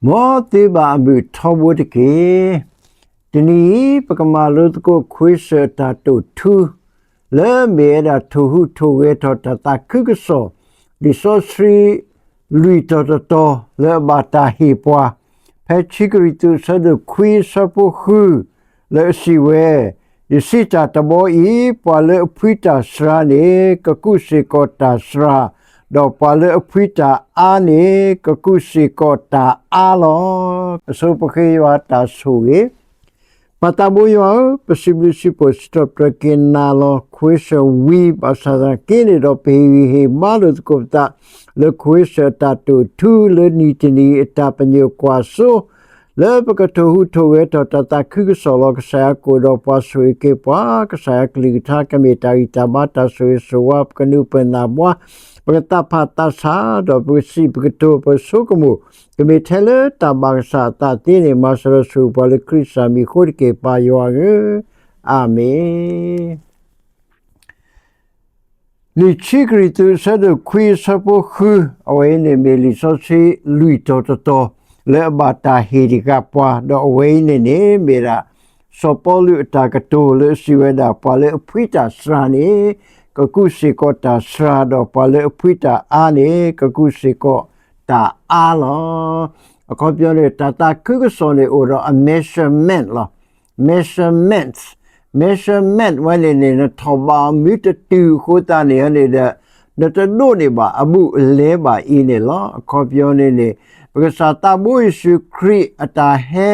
မ်သုဘၣ်အမုာ်ထီဘိတက့ၢ်. တနံၤအံၤ ပကမၤလိသကိးခွ့စၢၣ်အတၢ်တိာ်ထူ လၢမ့ၢ်ဝဲဒၣ်ထိၣ်ဟူးထိၣ်ဂဲၤထီၣ်တၢ်သးခုကစီၣ် လံာ်စီဆှံ လွံၢ်တီၤတတီၤ လၢအဘၣ်တၢ်ဟ့ၣ်ပှၤ ဖဲခံကရံၣ်သူး အဆၢဒိၣ်ခွံ အဆၢဖိဃု လၢအစံးဝဲ, ယစံးတၢ်တဘီအံၤ, ပှၤလၢအဖှံတၢ်စှၤန့ၣ် ကကူးစ့ၢ်ကီးတၢ်စှၤ, ဒီးပှၤလၢအဖှံတၢ်အါန့ၣ် ကကူးစ့ၢ်ကီးတၢ်အါလီၤ. အဆိပဃ့ယွၤတၢ်ဆိၣ်ဂ့ၤ. ပၢ်သးဘိယွၤဧၢ, ပစံးဘျုးစံးဖှိၣ်စံးထီၣ်ပတြၢၤက့ၤနၤလီၤ. ခွ့စၢၣ်ဝံၤ ဘၣ်ဆၣ်သနာ်က့န့ၣ်ဒီး ပဟ့ၣ်ဂံၢ်ဟ့ၣ်ဘါလိာ်သကိးပသး လၢခွ့စၢၣ်အတၢ်တိာ်ထူ လၢနံၤတနံၤအံၤ အတၢ်ပညိၣ်ကွၢ်စိ လၢပကထိၣ်ဟူးထိၣ်ဂဲၤထီၣ်တၢ်သးခုကစီၣ်လီၤ. ကစၢ်ယွၤကအိၣ်ဒီးပှၤဆိၣ်ဂ့ၤက့ၤပှၤ, ကစၢ်ယွၤကလုၢ်ကထါ ကမ့ၢ်တၢ်ဂံၢ်တၢ်ဘါ တၢ်ဆိၣ်ဂ့ၤဆိၣ်ဝါ ပကနူၤပနၢ်ဘှါ, ပကသးဖးသးဆး, ဒီးပကစံးပကတိၤ ပကဆိကမိၣ် ကမ့ၢ်ထဲလၢတၢ်ဘၣ်ကစၢ်အသးသ့န့ၣ် မၤစၢၤဒီးဆိၣ်ဂ့ၤပှၤလၢခရံာ်စၢ်မံၤအဃိတက့ၢ် ပၢ်ယွၤဧၢ, အၤမ့ၣ်. နံၣ်ခံကရံၣ်သူး အဆၢဒိၣ်ခွံ အဆၢဖိဃု, အဝဲအံၤန့ၣ်မ့ၢ်လံာ်စီဆှံလွံၢ်တီၤတတီၤ လၢအဘၣ်တၢ်ဟ့ၣ်တဂၤပှၤ, ဒီးအဝဲအံၤန့ၣ်န့ၣ် မ့ၢ်ဒၣ် စီၤပီလူးအတၢ်ကတိၤလၢအစံးဝဲဒၣ် ပှၤလၢအဖှံတၢ်စှၤန့ၣ် ကကူးစ့ၢ်ကီးတၢ်စှၤ, ဒီးပှၤလၢအဖှံတၢ်အါန့ၣ် ကကူးစ့ၢ်ကီးတၢ်အါလီၤ. အခီပညီန့ၣ် တၢ်သးခုကစီၣ်န့ၣ် အိၣ်ဒီးအ measurement လီၤ. measurement measurement ဝဲန့ၣ်န့ၣ် နထီၣ်ဘးအီၤမ့ၢ်တတုၤအဃိသတးန့ၣ်န့ၣ်ဒီး နတဒိးန့ၢ်ဘၣ်အဘူးအလဲဘၣ်အံၤန့ၣ်လီၤ. အခီပညီန့ၣ်န့ၣ် ပကစၢ်သးဘိယ့ၣ်ၡူးခရံာ်အတၢ်ဟဲ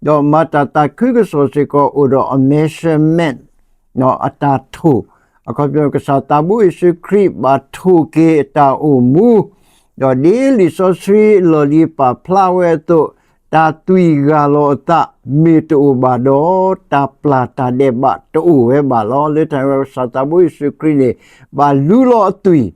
ဒီးမၤတၢ်သးခုကစီၣ်စ့ၢ်ကီး အိၣ်ဒီးအ measurement အတၢ်ထိၣ်, အခီပညီ ကစၢ်သးဘိယ့ၣ်ၡူးခရံာ်ဘၣ်ထိၣ်က့ၤအတၢ်အိၣ်မူ, ဒီးဒ်လံာ်စီဆှံလီၢ်လံၤပာ်ဖျါဝဲအသိး, တၢ်သွံၣ်ဂၢ်လီၤအသးမ့ၢ်တအိၣ်ဘၣ်ဒီး တၢ်ပျၢ်တၢ်ဒဲးဘးတအိၣ်ဝဲဘၣ်လီၤ. လၢတၢ်န့ၣ်ဝဲ ကစၢ်သးဘိယ့ၣ်ၡူးခရံာ်န့ၣ် ဘၣ်လူလီၤအသွံၣ်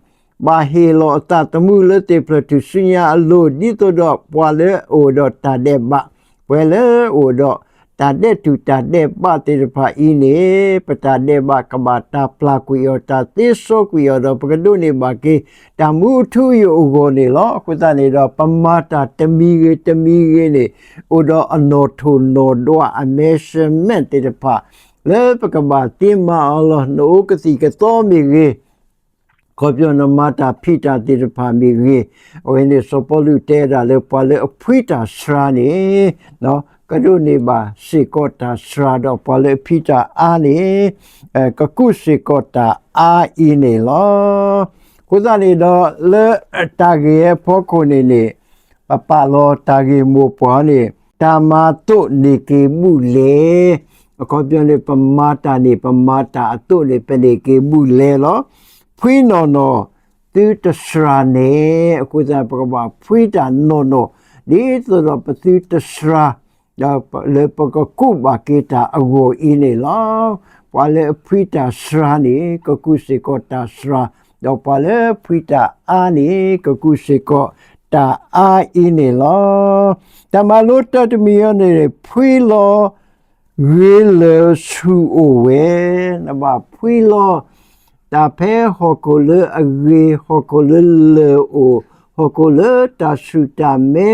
ဘၣ်ဟ့ၣ်လီၤအသးသမူလၢသ့ၣ်ဖျၢၣ်ထူၣ်စုညါအလိၤ ဒ်သိးဒီးပှၤလၢအအိၣ်ဒီးတၢ်ဒဲးဘး, ပှၤလၢအအိၣ်ဒီးတၢ်ဒဲးတူၢ်တၢ်ဒဲးဘးသ့ၣ်တဖၣ်အံၤန့ၣ် ပတၢ်ဒဲးဘးကဘၣ်တၢ်ပျၢ်ကွံာ်အီၤ တၢ်သ့စီကွံာ်အီၤဒီး ပကဒိးန့ၢ်ဘၣ်က့ၤ တၢ်မူအထူအယိာ်အဂီၢ်န့ၣ်လီၤ. အဃိသတးန့ၣ်ဒီး ပမၤတၢ်တမံၤဂ့ၤတမံၤဂ့ၤန့ၣ် အိၣ်ဒီးအနီၣ်ထိၣ်နီၣ်ဒွး အ measurement သ့ၣ်တဖၣ် လၢပကဘၣ်သ့မၤအီၤလီၤ. နအိၣ်ကသံၣ်ကသီမ့ၢ်ဂ့ၤ, အခီပညီနမၤတၢ်ဖံးတၢ်သ့ၣ်တဖၣ်မ့ၢ်ဂ့ၤ, အဝဲန့ၣ်စီၤပီလူးတဲဒၣ်လၢပှၤလၢအဖှံတၢ်စှၤန့ၣ် ကဒိးန့ၢ်ဘၣ်စ့ၢ်ကီးတၢ်စှၤ, ဒီးပှၤလၢအဖှံတၢ်အါန့ၣ် ကကူးစ့ၢ်ကီးတၢ်အါအံၤန့ၣ်လီၤ. အဃိသတးန့ၣ်ဒီး လၢတၢ်ဂ့ၢ်အဖီခိၣ်န့ၣ်န့ၣ် ပပာ်လီၤတၢ်ဂ့ၢ်မိၢ်ပှၢ်န့ၣ် တၢ်မၤအသိးန့ၢ်က့ၤဘူၣ်လဲၣ်. အခီပညီန့ၣ် ပမၤတၢ်န့ၣ် ပမၤတၢ်အသိးန့ၣ် ပန့ၢ်က့ၤဘူၣ်လဲၣ်လီၤ. ဖှံနီၢ်နီၢ် သုတစှၤန့ၣ်, အဃိသတး ပကဘၣ်ဖှံတၢ်နီၢ်နီၢ် ဒ်သိးဒီးပသုတစှၤ လၢပကကူးဘၣ်က့ၤတၢ်အဂီၢ်အံၤန့ၣ်လီၤ. ပှၤလၢအဖှံတၢ်စှၤန့ၣ် ကကူးစ့ၢ်ကီးတၢ်စှၤ, ဒီးပှၤလၢအဖှံတၢ်အါန့ၣ် ကကူးစ့ၢ်ကီးတၢ်အါအံၤန့ၣ်လီၤ. တၢ်မၤလိတၢ်တမံၤအံၤန့ၣ် ဖှံလီၤ ဂ့ၤလၢာ်ဆူၣ်အိၣ်ဝဲ, နဘၣ်ဖှံလီၤ တၢ်ဖဲဟီၣ်ခိၣ်လၢအဂ့ၤ, ဟီၣ်ခိၣ်လၢလၢာ်အိၣ်, ဟီၣ်ခိၣ်လၢတၢ်ဆူၣ်တၢ်မဲ,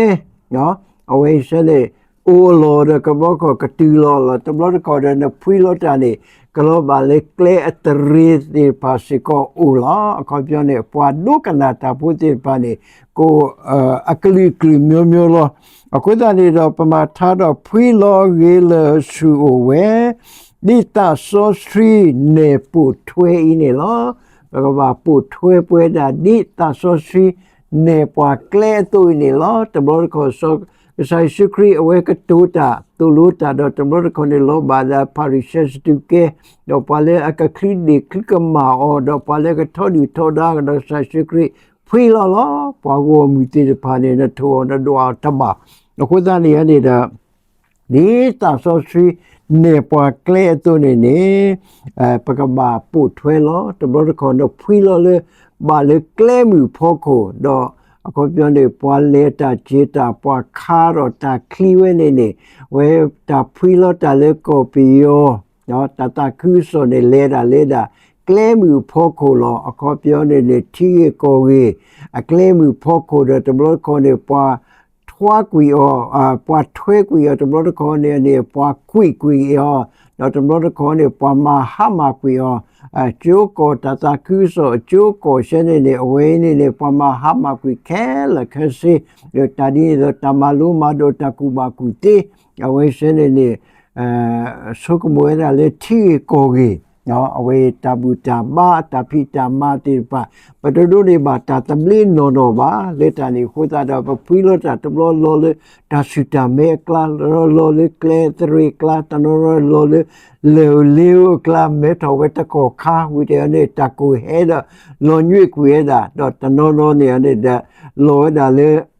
အဝဲအံၤစ့ၢ်န့ၣ် အိၣ်အလီၢ်ဒီးတဘျီတခီၣ်ကတုၤလီၤလီၤ, တဘျီတခီၣ်ဒီးနဖှံလီၤတၢ်န့ၣ် ကလီၤဘၣ်လၢကျဲအတရံးသ့ၣ်တဖၣ်စ့ၢ်ကီးအိၣ်လီၤ. အခီပညီန့ၣ် ပှၤဒိကနၣ်တၢ်ဖိသ့ၣ်တဖၣ်န့ၣ် ကအိၣ်အကလုာ်ကလုာ်မျိုးမျိုးလီၤ. အဃိသတးန့ၣ်ဒီး ပမၤထါဒီးဖှံလီၤဂ့ၤလၢာ်ဆူၣ်အိၣ်ဝဲ ဒ်သးစီဆှံနဲၣ်ပိာ်ထွဲအံၤန့ၣ်လီၤ. ပကဘၣ်ပိာ်ထွဲပဝဲဒၣ် ဒ်သးစီဆှံနဲၣ်ပှၤကျဲအသိးအံၤန့ၣ်လီၤ. တဘျီတခီၣ် ကစၢ်ယ့ၣ်ၡူးခရံာ်အဝဲကတိၤတၢ်သိၣ်လိတၢ်ဒီး တဘျီတခီၣ်န့ၣ် လီၤဘၣ်ဒီးဖၤရံၤၡဲစဒူၤကဲ, ဒီးပှၤလၢအကချုးဒ့ၣ်ချုးကမၣ်အီၤ, ဒီးပှၤလၢအကထီဒုၣ်ထီဒါကဒီးကစၢ်ယ့ၣ်ၡူးခရံာ် ဖှံလီၤလီၤ. ပှၤဂီၢ်မုၢ်သ့ၣ်တဖၣ်န့ၣ် နထိၣ်အီၤနဒွးအီၤတဘၣ်. အဃိသတးန့ၣ်န့ၣ်ဒီး ဒ်သးစီဆှံနဲၣ်ပှၤကျဲအသိးန့ၣ်န့ၣ် ပကဘၣ်ပိာ်ထွဲလီၤ. တဘျီတခီၣ်နဖှံလီၤလၢ ဘၣ်လၢကျဲမုၢ်ဖီခိၣ်ဒီး အခီပညီန့ၣ် ပှၤလဲၤတၢ်က့ၤတၢ် ပှၤခါထီၣ်တၢ်ချံဝဲန့ၣ်န့ၣ် ဝဲတၢ်ဖှံလီၤတၢ်လၢကီၢ်ပယီၤ တၢ်သးခုကစီၣ်န့ၣ် လဲၤဒၣ်လဲၤဒၣ် ကျဲမုၢ်ဖီခိၣ်လီၤ. အခီပညီန့ၣ်န့ၣ် ထံဂ့ၢ်ကီၢ်ဂ့ၢ် အကျဲမုၢ်ဖီခိၣ်ဒီး တဘျီတခီၣ်န့ၣ် ပှၤထ ပှၤကွၢ်ကွံာ်အီၤ, ပှၤထွဲကွံာ်အီၤ, တဘျီတခီၣ်န့ၣ်န့ၣ် ပှၤကွံာ်ကွံာ်အီၤ, ဒီးတဘျီတခီၣ်န့ၣ် ပှၤမၤဟါမၢ်ကွံာ်အီၤ, အကၠိကီၢ်တၢ်သးခုကစီၣ်အကၠိကီၢ်စဲန့ၣ်န့ၣ် အဝဲန့ၣ်န့ၣ် ပှၤမၤဟါမၢ်ကွံာ်ခဲလၢာ်ခဲဆ့, ဒီးတၢ်ဒ်န့ၣ်ဒီး တၢ်မၤလိမၤဒိးတၢ်ကူၣ်ဘၣ်ကူၣ်သ့, အဝဲစဲန့ၣ်န့ၣ် ဆိကမိၣ်ဝဲဒၣ်လၢထံဂ့ၢ်ကီၢ်ဂ့ၢ်, အဝဲတၢ်ဘူၣ်တၢ်ဘါ တၢ်ဖံးတၢ်မၤသ့ၣ်တဖၣ် ပတဒိးန့ၢ်ဘၣ်တၢ်သဘျ့နီၢ်နီၢ်ဘၣ်. လၢတၢ်န့ၣ်အဃိသတးဒီး ပဖှံလီၤတၢ်တဘျီလီၤလၢ တၢ်ဆူၣ်တၢ်မဲအကျါ, တနီၤလီၤလၢကျဲသရ့အကျါ, တနီၤလီၤလၢ လၢၢ်လ့အကျါ မဲထီၣ်ဝဲတကီၢ်ခါ ဝံၤတၢ်န့ၣ် တၢ်ကိၢ်ဟဲဒီး လီၤညွံးကွံာ်ဝဲဒၣ်, ဒီးတနီၤနီၤန့ၣ်န့ၣ်ဒီး လီၤဝဲဒၣ်လၢ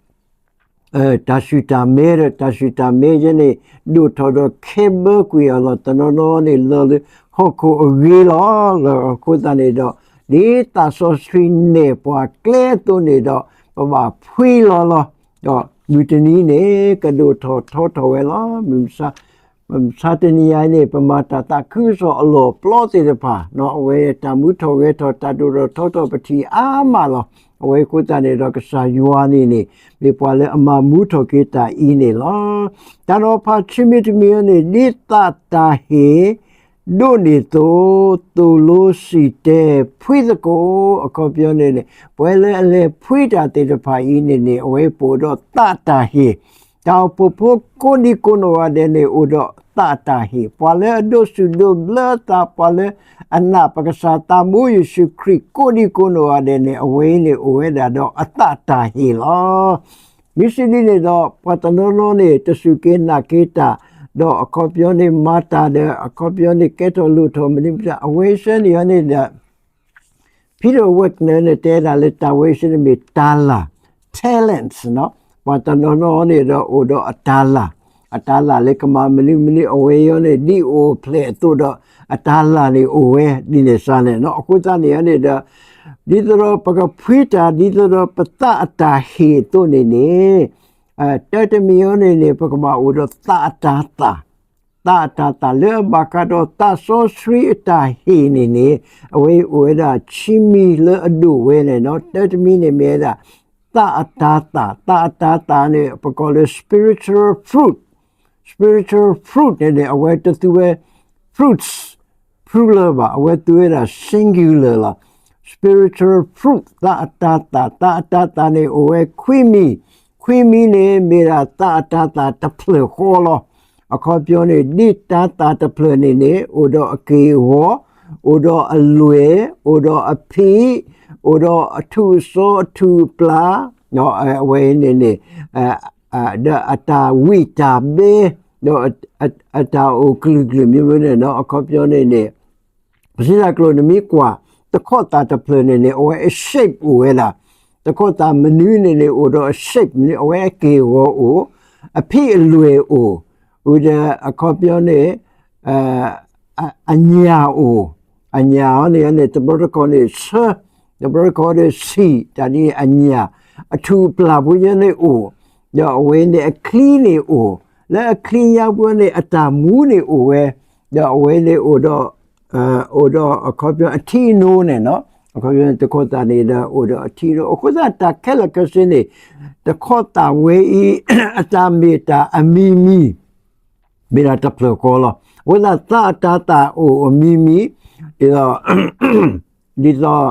တၢ်ဆူၣ်တၢ်မဲဒီး တၢ်ဆူၣ်တၢ်မဲယဲန့ၣ် ဒိၣ်ထီၣ်ဒီးခဲဘၢကွံာ်အီၤလီၤ. တနီၤနီၤန့ၣ်လီၤလၢဟီၣ်ခိၣ်အဂ့ၤလီၤ. လၢအဃိသတးန့ၣ်ဒီး ဒ်သးစီဆှံနဲၣ်ပှၤကျဲအသိးန့ၣ်ဒီး ပဘၣ်ဖှံလီၤလီၤ. ဒီးမုၢ်တနံၤန့ၣ် ကဒိၣ်ထီၣ်ထီထီၣ်ဝဲလီၤ. မုၢ်မဆါ မုၢ်မဆါတနံၤညါန့ၣ် ပမၤတၢ်သးခုကစီၣ်အလီၢ်ပျီသ့ၣ်တဖၣ် အဝဲတၢ်မူထီၣ်ဂဲၤထီၣ် တၢ်ဒိၣ်ထီၣ်ထီထီၣ် ပထံၣ်အါမးလီၤ. အဝဲအဃိသတးန့ၣ်ဒီး ကစၢ်ယွၤန့ၣ်န့ၣ် မ့ၢ်ပှၤလၢအမၤမူထီၣ်က့ၤတၢ်အံၤန့ၣ်လီၤ. တၢ်နီၤဖးခံမံၤတမံၤအံၤန့ၣ် ဒ်သးတၢ်ဟ့ၣ် ဒိးန့ၢ်သိး သိၣ်လိစံၣ်တဲၤဖှံသကိး အခီပညီန့ၣ်န့ၣ် ပှၤလၢအလဲၤဖှံတၢ်သ့ၣ်တဖၣ်အံၤန့ၣ်န့ၣ် အဝဲပအိၣ်ဒီးသးတၢ်ဟ့ၣ်, တၢ်အိၣ်ဖှိၣ်ဖိကိးဒံကိးနီၢ်ဂၤဒဲးန့ၣ် အိၣ်ဒီးသးတၢ်ဟ့ၣ်, ပှၤလၢအဒိးစူၣ်ဒိးဘျၢသး ပှၤလၢအနာ်ပကစၢ်သးဘိယ့ၣ်ၡူးခရံာ် ကိးဒံကိးနီၢ်ဂၤဒဲးန့ၣ် အဝဲအံၤန့ၣ် အိၣ်ဝဲဒၣ်ဒီးအသးတၢ်ဟ့ၣ်လီၤ. မ့ၢ်စံးဒ်န့ၣ်ဒီး ပှၤတနီၤနီၤန့ၣ် တစူၢ်က့ၤနာ်က့ၤတၢ်, ဒီးအခီပညီန့ၣ် မၤတၢ်ဒီး အခီပညီန့ၣ် ကဲထီၣ်လိၣ်ထီၣ်မနုၤမတၤ အဝဲစဲန့ၣ်န့ၣ်ဒီး Peter Wagner န့ၣ် တဲဒၣ်လၢတၢ်ဝဲစဲန့ၣ်မ့ၢ်တၤလၣ်, talents နီၤ. ပှၤတနီၤနီၤန့ၣ်ဒီးအိၣ်ဒီးအတၤလၣ်, အတၤလၣ်လၢကမၤမနုၤမနုၤ အဝဲအံၤန့ၣ် ဒ်အိၣ်ဖျဲၣ်အသိးဒီး အတၤလၣ်န့ၣ်အိၣ်ဝဲဒ်န့ၣ်စ့ၢ်န့ၣ်နီၤ. အဃိသတးန့ၣ်န့ၣ်ဒီး ဒ်သိးဒီးပကဖှံတၢ် ဒ်သိးဒီးပသးအတၢ်ဟ့ၣ်အသိးန့ၣ်န့ၣ် တၢ်တမံၤအံၤန့ၣ်န့ၣ် ပကဘၣ်အိၣ်ဒီးသးအတၤသၣ်, သးအတၤသၣ်လၢအဘၣ်ဃးဒီးသးစီဆှံအတၢ်ဟ့ၣ်န့ၣ်န့ၣ် အဝဲအိၣ်ဝဲဒၣ်ခံမံၤလၢအဒိၣ်ဝဲန့ၣ်နီၤ. တၢ်တမံၤန့ၣ်မ့ၢ်ဝဲဒၣ် သးအတၤသၣ်, သးအတၤသၣ်န့ၣ် ပကိးလၢ spiritual fruit, spiritual fruit န့ၣ်န့ၣ် အဝဲတသူဝဲ fruits plural ဘၣ်, အဝဲသူဝဲဒၣ် singular လီၤ. spiritual fruit သးအတၤသၣ်, သးအတၤသၣ်န့ၣ် အိၣ်ဝဲခွံမံၤ, ခွံမံၤန့ၣ် မ့ၢ်ဒၣ်သးအတၤသၣ်တဖျၢၣ်ဃီလီၤ. အခီပညီန့ၣ် ဒ်တၤသၣ်တဖျၢၣ်န့ၣ်န့ၣ် အိၣ်ဒီးအက့ၢ်အဂီၤ, အိၣ်ဒီးအလွဲၢ်, အိၣ်ဒီးအဖံး, အိၣ်ဒီးအထူးအစီးအထူးအပျၢ်, အဝဲန့ၣ်န့ၣ် ဒီးအတၢ်ဝံၣ်တၢ်ဘဲ, ဒီးအတၢ်အိၣ်ကလုာ်ကလုာ်မံၤမံၤန့ၣ်နီၤ. အခီပညီန့ၣ်န့ၣ် ပစံးတၢ်ကျိာ် နမ့ၢ်ကွၢ် တခီၣ်သၣ်တဖျၢၣ်န့ၣ်န့ၣ် အဝဲအ shape အိၣ်ဝဲဒၣ်, တခီၣ်သၣ်မနုၤန့ၣ်န့ၣ် အိၣ်ဒီးအ shape န့ၣ် အဝဲအက့ၢ်အဂီၤအိၣ်, အဖံးအလွဲၢ်အိၣ်, ဝံၤဒီးအခီပညီန့ၣ် အညၣ်အိၣ်, အညၣ်အီၤန့ၣ်န့ၣ် တဘျီတခီၣ်န့ၣ်ဆၢ, တဘျီတခီၣ်န့ၣ်ဆံး, တၢ်ဒ်န့ၣ်အညၣ်, အထူးအပျၢ်ဖိညါန့ၣ်အိၣ်, ဒီးအဝဲန့ၣ်အချံန့ၣ်အိၣ်, လၢအချံညါဖိန့ၣ် အတၢ်မူန့ၣ်အိၣ်ဝဲ, ဒီးအဝဲန့ၣ်အိၣ်ဒီး အိၣ်ဒီးအခီပညီအထံအနိန့ၣ်နီၤ, အခီပညီန့ၣ် တခီၣ်သၣ်န့ၣ်ဒီးအိၣ်ဒီးအထံအနိ, အဃိသတးတၢ်ခဲလၢာ်ခဲဆ့န့ၣ် တခီၣ်သၣ်ဝဲအံၤ အတၢ်မ့ၢ်တၢ်အမံၤမံၤ မ့ၢ်ဒၣ်တဖျၢၣ်ဃီလီၤ. အဃိသတးသးအတၤသၣ်အိၣ်အမံၤမံၤ, ဒ်သိး ဒ်သိး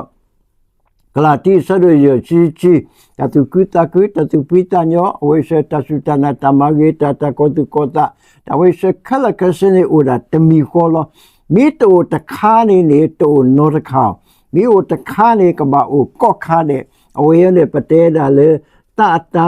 ကလၤတံ အဆၢဒိၣ်ယဲၢ်ဆံဆံ, တၢ်သူၣ်ခုသးခု, တၢ်သူၣ်ဖှံသးညီ, အဝဲဆၢတၢ်စူၢ်တၢ်နာ် တၢ်မၤဂ့ၤတၢ် တၢ်ကီၤသူၣ်ကီၤသး, တၢ်ဝဲဆၢခဲလၢာ်ခဲဆ့န့ၣ် အိၣ်ဒၣ်တမံၤဃီလီၤ. မ့ၢ်တအိၣ်တခါန့ၣ်န့ၣ် တအိၣ်နီတခါ, မ့ၢ်အိၣ်တခါန့ၣ် ကဘၣ်အိၣ်ကိးခါဒဲး, အဝဲအံၤန့ၣ် ပတဲဒၣ်လၢ သးအတၤ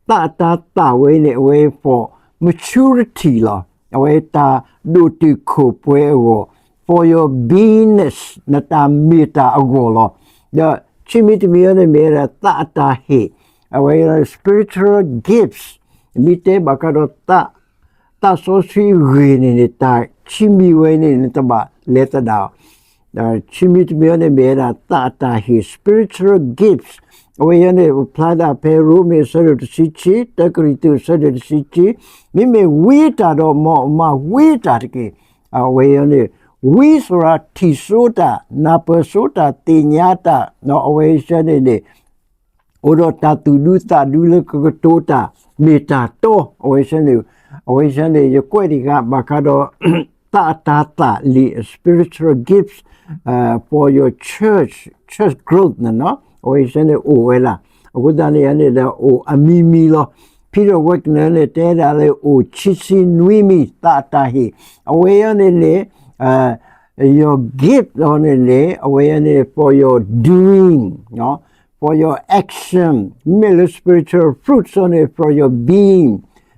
သးအတၤသၣ်ဝဲန့ၣ် အဝဲ for maturity လီၤ. အဝဲတၢ်ဒိၣ်တုာ်ခိၣ်ပှဲၤအဂီၢ်, for your beingness နတၢ်မ့ၢ်တၢ်အဂီၢ်လီၤ. ဒီးခံမံၤတမံၤအံၤန့ၣ်မ့ၢ်ဝဲဒၣ်သးအတၢ်ဟ့ၣ်, အဝဲ spiritual gifts မ့ၢ်တဲဘၣ်ဃးဒီး သးစီဆှံဂ့ၢ်န့ၣ်န့ၣ် တၢ်ခံမံၤဝဲန့ၣ် နတဘၣ်လဲၤသဒၣ်အီၤ. ခံမံၤတမံၤအံၤန့ၣ် မ့ၢ်ဝဲဒၣ်သးအတၢ်ဟ့ၣ် spiritual gifts အဝဲအံၤန့ၣ် ပဖျါဒၣ်ဖဲရိမ့ၤအဆၢဒိၣ်တဆံခံ, တၢကရံၣ်သူးအဆၢဒိၣ်တဆံခံ, မ့မ့ၢ်ဝံတၢ်ဒီးမ်အမၤဝံတၢ်တက့ၢ်. အဝဲအံၤန့ၣ် ဝံ ဆိုတာ ထံၣ်စိတၢ်, နၢ်ပၢၢ်စိတၢ်, သ့ၣ်ညါတၢ်, အဝဲအံၤန့ၣ်န့ၣ် အိၣ်ဒီးတၢ်သူၣ်ဒူသးဒူလၢကကတိၤတၢ် မ့ၢ်တၢ်တီ အဝဲဆန့ၣ်, အဝဲဆန့ၣ် ယကွဲးတဂၤဘၣ်ဃးဒီး သးအတၤသၣ်လံာ် spiritual gifts for your church, church growth န့ၣ်, အဝဲဆန့ၣ်အိၣ်ဝဲဒၣ်, အဃိသတးန့ၣ်န့ၣ်ဒီးအိၣ်အမံၤမံၤလီၤ. Peter Wagner န့ၣ် တဲဒၣ်လၢအိၣ်ခံဆံနွံမံၤ သးအတၢ်ဟ့ၣ်, အဝဲအံၤန့ၣ်န့ၣ် your gift အီၤန့ၣ်န့ၣ် အဝဲန့ၣ် for your doing, for your action, မ့မ့ၢ်လၢ spiritual fruits အီၤန့ၣ် for your being,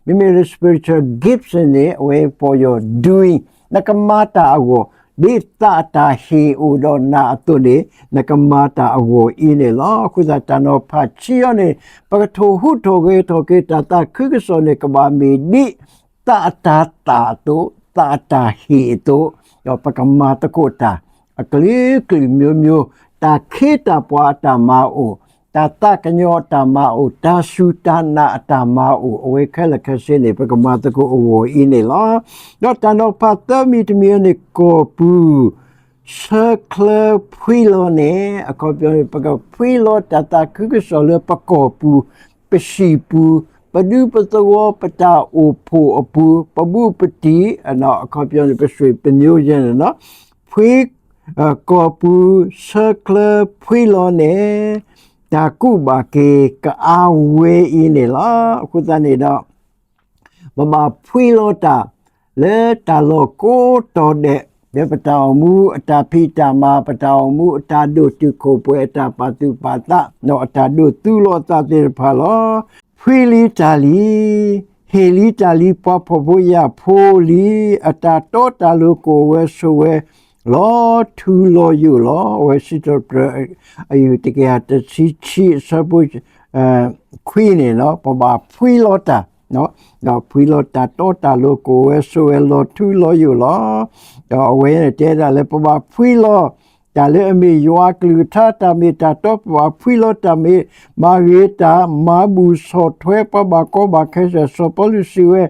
မ့မ့ၢ်လၢ spiritual gifts န့ၣ် အဝဲ for your doing, နကမၤတၢ်အဂီၢ်, ဒ်သးအတၢ်ဟ့ၣ်အိၣ်ဒီးနၤအသိးန့ၣ် နကမၤတၢ်အဂီၢ်အံၤန့ၣ်လီၤ. အဃိသတးတၢ်နီၤဖးဆံအီၤန့ၣ် ပကထိၣ်ဟူးထိၣ်ဂဲၤထီၣ်က့ၤတၢ်သးခုကစီၣ်န့ၣ် ကဘၣ်မ့ၢ်ဒ် သးအတၤသၣ်အသိး, သးအတၢ်ဟ့ၣ်အသိး, ဒီးပကမၤသကိးတၢ် အကလုာ်ကလုာ်မျိုးမျိုး, တၢ်ခ့တၢ်ပှၤအတၢ်မၤအိၣ်, တၢ်သးကညီၤအတၢ်မၤအိၣ်, တၢ်စူၢ်တၢ်နာ်အတၢ်မၤအိၣ်, အဝဲခဲလၢာ်ခဲဆ့န့ၣ် ပကမၤသကိးအဂီၢ်အံၤန့ၣ်လီၤ. ဒီးတၢ်နီၤဖးသၢမံၤတမံၤန့ၣ် ကီၢ်ပူၤ ဆၢချၢဖှံလီၤန့ၣ် အခီပညီန့ၣ် ပကဖှံလီၤတၢ်သးခုကစီၣ်လၢပကီၢ်ပူၤ, ပဟံၣ်ပူၤ, ပဒူပသဝီ ပတၢ်အိၣ်ဖှိၣ်အပူၤ, ပဘူးပတံၢ်, အခီပညီန့ၣ် ပဆွေပမျိုးယဲန့ၣ်လီၤ. ဖှံ, ကီၢ်ပူၤဆၢချၢဖှံလီၤန့ၣ် တၢ်ကူၣ်ဘၣ်က့ၤကအါဝဲအံၤန့ၣ်လီၤ. အဃိသတးန့ၣ်ဒီး ပဘၣ်ဖှံလီၤတၢ် လၢတၢ်လီၢ်ကိးတီၤဒဲး, လၢပတၢ်အိၣ်မူအတၢ်ဖံးတၢ်မၤ, ပတၢ်အိၣ်မူအတၢ်ဒိၣ်တုာ်ခိၣ်ပှဲၤ, အတၢ်ပာ်သူၣ်ပာ်သး, ဒီးအတၢ်ဒိးသူလီၤအသးသ့ၣ်တဖၣ်လီၤ. ဖှံလံတၢ်လံ, ဟ့ၣ်လံတၢ်လံ ပှၤဖှီၣ်ဖိယာ်ဖိလံ, အတၢ်တီတၢ်လိၤကအိၣ်ဝဲဆိးဝဲ လီၤထူလီၤယိာ်လီၤ. အဝဲစံးထီၣ်ပတြၢၤ အယူၢ်တကယၤတဆံခံ အဆၢဖိခွံန့ၣ်လီၤ. ပဘၣ်ဖှံလီၤတၢ်, ဒီးဖှံလီၤတၢ်တီတၢ်လိၤကအိၣ်ဝဲဆိးဝဲလီၤထူလီၤယိာ်လီၤ. ဒီးအဝဲန့ၣ်တဲဒၣ်လၢပဘၣ်ဖှံလီၤ တၢ်လၢအမ့ၢ်ယွၤအကလုၢ်ကထါတၢ်မ့ၢ်တၢ်တီ, ပဘၣ်ဖှံလီၤတၢ်မ့ၢ်မၤဂ့ၤတၢ်, မၤဘူၣ်ဆီၣ်ထွဲပှၤဘၣ်ကီဘၣ်ခဲစ့ၢ်, စီၤပီလူးစံးဝဲ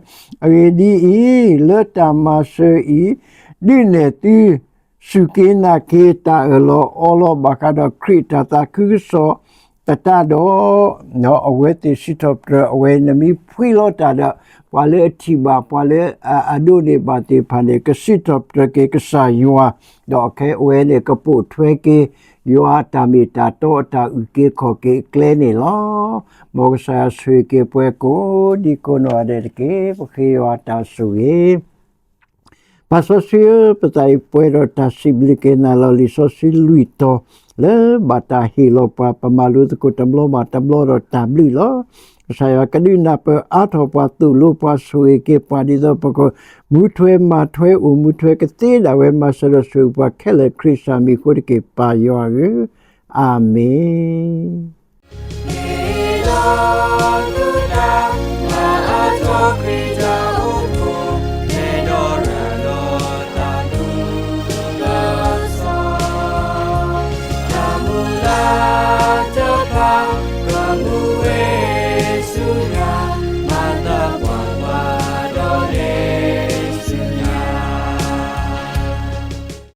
အဂ့ၢ်ဒ်အံၤ, လၢတၢ်မၤစၢၤအံၤ, ဒုးနဲၣ်သု စူၢ်က့ၤနာ်က့ၤတၢ်အၢၣ်လီၤအီလီၤဘၣ်ဃးဒီးခရံာ်တၢ်သးခုကစီၣ် သတးဒီး, အဝဲသ့ၣ်စံးထီၣ်ပတြၢၤ အဝဲနမ့ၢ်ဖှံလီၤတၢ်ဒီး ပှၤလၢအထံၣ်ဘၣ် ပှၤလၢအဒိးန့ၢ်ဘၣ်သ့ၣ်တဖၣ်န့ၣ် ကစံးထီၣ်ပတြၢၤက့ၤကစၢ်ယွၤ, ဒီးခဲအဝဲန့ၣ် ကပိာ်ထွဲက့ၤ ယွၤအတၢ်မ့ၢ်တၢ်တီအတၢ်အုၣ်က့ၤခီၣ်က့ၤအကျဲန့ၣ်လီၤ. မ်ကစၢ်ယွၤဆိၣ်ဂ့ၤက့ၤပှၤကိးဒံကိးနီၢ်ဂၤဒဲးတက့ၢ်. ပဃ့ယွၤတၢ်ဆိၣ်ဂ့ၤ ပၢ်စီဆှံဧၢ, ပသးအံၤပှဲၤဒီးတၢ်စံးဘျုးက့ၤနၤလီၤ. လံာ်စီဆှံလွံၢ်တီၤ လၢဘၣ်တၢ်ဟ့ၣ်လီၤပှၤ ပမၤလိသကိးတဘျီဘၣ်တဘျီဒီးတၢ်ဘျုးလီၤ. ကစၢ်ယွၤကဒုးနၢ်ပၢၢ်အါထီၣ်ပှၤ သိၣ်လိပှၤ ဆိၣ်ဂ့ၤက့ၤပှၤ ဒ်သိးပကမူထွဲမၤထွဲအိၣ်မူထွဲကသ့ဒၣ်ဝဲ မၤစၢၤဒီးဆိၣ်ဂ့ၤပှၤခဲလၢာ် ခရံာ်ကစၢ်မံၤအဃိတက့ၢ် ပၢ်ယွၤဧၢ, အၤမ့ၣ်.